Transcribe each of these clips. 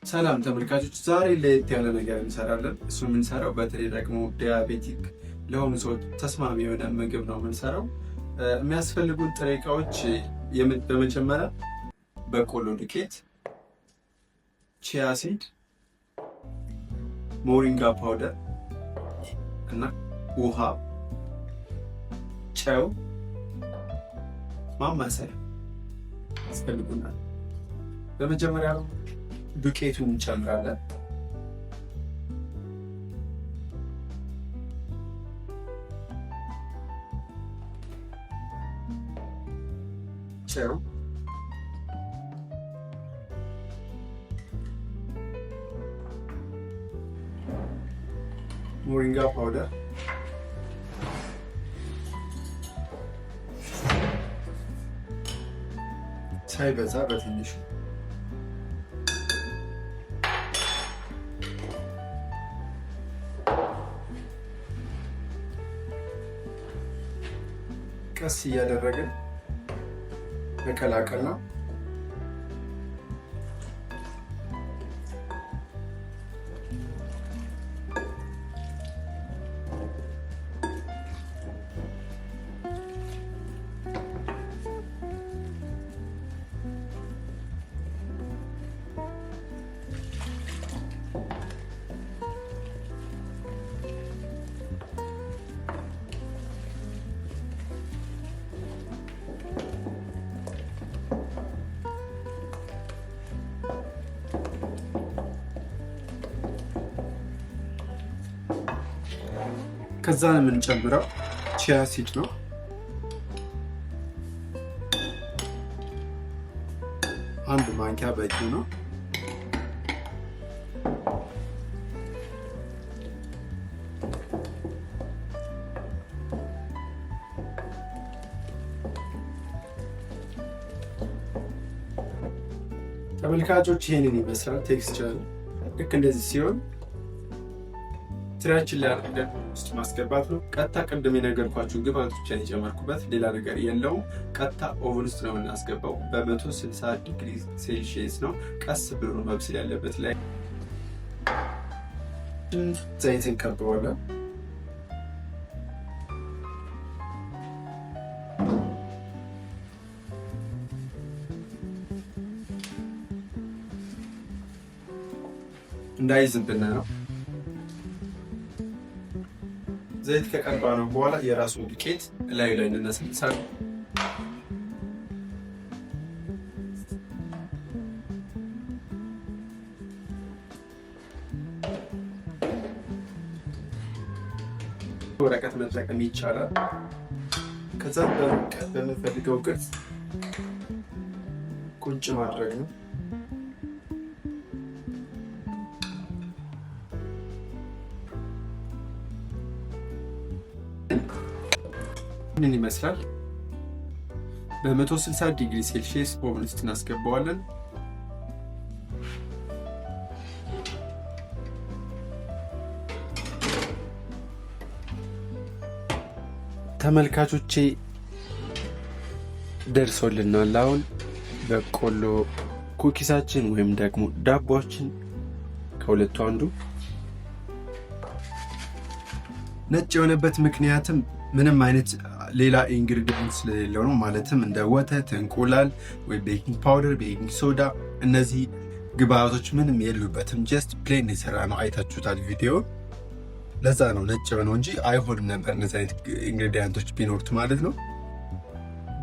ሰላም ተመልካቾች፣ ዛሬ ለየት ያለ ነገር እንሰራለን። እሱ የምንሰራው በተለይ ደግሞ diabetic ለሆኑ ሰዎች ተስማሚ የሆነ ምግብ ነው የምንሰራው። የሚያስፈልጉን ጥሬ እቃዎች በመጀመሪያ በቆሎ ዱቄት፣ chia seed፣ moringa powder እና ውሃ፣ ጨው፣ ማማሰያ ያስፈልጉናል። በመጀመሪያ ዱቄቱን እንጨምራለን። ጨው፣ moringa powder፣ ሳይበዛ በትንሹ፣ ቀስ እያደረግን መቀላቀል ነው። ከዛ የምንጨምረው chia seed ነው። አንድ ማንኪያ በቂ ነው። ተመልካቾች፣ ይሄንን ይመስላል texture። ልክ እንደዚህ ሲሆን ትሪያችን ላይ አድርገን ውስጥ ማስገባት ነው። ቀጥታ ቅድም የነገርኳችሁ ግብአቶችን የጨመርኩበት ሌላ ነገር የለውም። ቀጥታ oven ውስጥ ነው የምናስገባው። በ160 ዲግሪ ሴልሺየስ ነው። ቀስ ብሎ ነው መብሰል ያለበት። ላይ ዘይት እንቀበዋለን። እንዳይዝብን ነው። ዘይት ከቀባ ነው በኋላ የራሱን ዱቄት እላዩ ላይ እንነሰንሳለን። ወረቀት መጠቀም ይቻላል። ከዛ በምንፈልገው ቅርጽ ቁንጭ ማድረግ ነው። ምን ይመስላል? በ160 ዲግሪ ሴልሺየስ oven ውስጥ እናስገባዋለን። ተመልካቾቼ፣ ደርሶልናል። አሁን በቆሎ cookies ኣችን ወይም ደግሞ ዳቦችን ከሁለቱ አንዱ። ነጭ የሆነበት ምክንያትም ምንም አይነት ሌላ ingredient ስለሌለው ነው። ማለትም እንደ ወተት፣ እንቁላል ወይ baking powder፣ baking soda እነዚህ ግብአቶች ምንም የሉበትም። Just plain የሰራ ነው። አይታችሁታል ቪዲዮ። ለዛ ነው ነጭ የሆነው እንጂ አይሆንም ነበር እነዚህ አይነት ingredient ኦች ቢኖሩት ማለት ነው።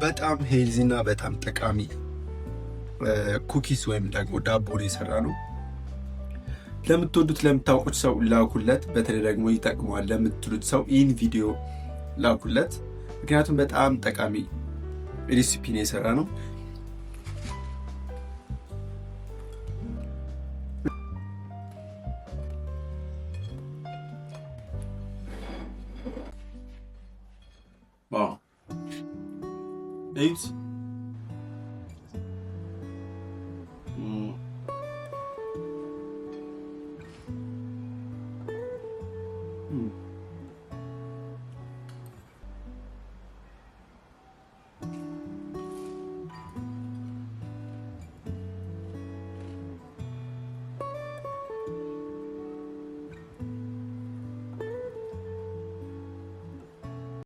በጣም healthy እና በጣም ጠቃሚ cookies ወይም ደግሞ ዳቦ የሰራ ነው። ለምትወዱት ለምታውቁት ሰው ላኩለት። በተለይ ደግሞ ይጠቅመዋል ለምትሉት ሰው ይህን ቪዲዮ ላኩለት። ምክንያቱም በጣም ጠቃሚ recipe ነው የሰራ ነው። Wow!